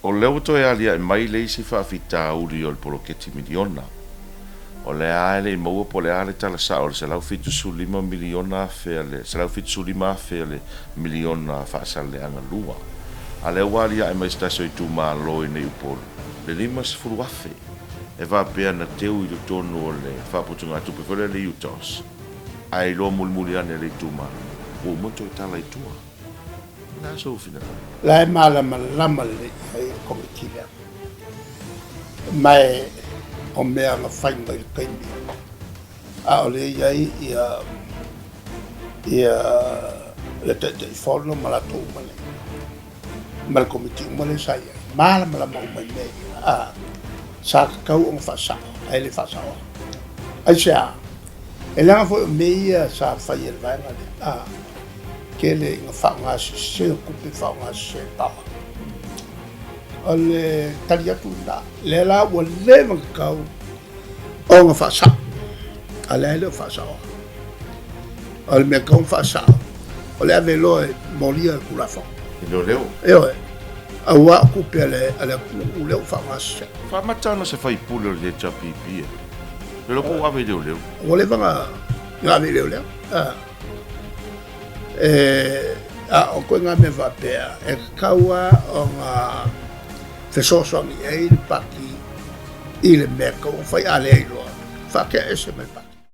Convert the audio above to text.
O lea ua toe aliae mai le isi faafitauli o le poloketi miliona. O lea lava e le i maua po o le a le tala sao o le $175 miliona afe a le $175 afe a le miliona a Faasaleleaga 2. A lea ua aliae mai se tasi o itumalo i nei Upolu le $50 afe e faapea na teu i totonu o le faaputugatupe foi lea le UTOS ae iloa mulimuli ane e le itumalo ua uma ona toe tala i tua. O le a sou finagalo? La e malamalama lelei i ai le Komiti lea, ma o mea na fai mai i le taimi a o lea i ai ia ia le Taitaifono ma latou uma nei, ma le Komiti uma lea sa i ai, malamalama uma i mea ia, a, sa tatau ona faasao, ae le faasaoa. Aisea? E leaga foi o mea ia sa fai e le vaega lea, a, tele ina faaaoga sese o tupe faaaoga sese paoa. O le tali atu lena, lea la ua leva ona tatau ona faasao, a lea e le o faasaoa. O le mea tatau ona faasao, o le ave loa e molia le Tulafono. I leoleo. Ioe. Aua o tupe a le a le atunuu lea ua faaaoga sese. Faamata ona se faipule o le HRPP e. Le iloa po ua ave i leoleo. Ua leva ona ave i leoleo. A. E, a o koe ngā mea faapea, e tatau lava ona fesoasoani i ai le pati i le mea tatau ona fai, a leai loa, faatea ese mai le pati.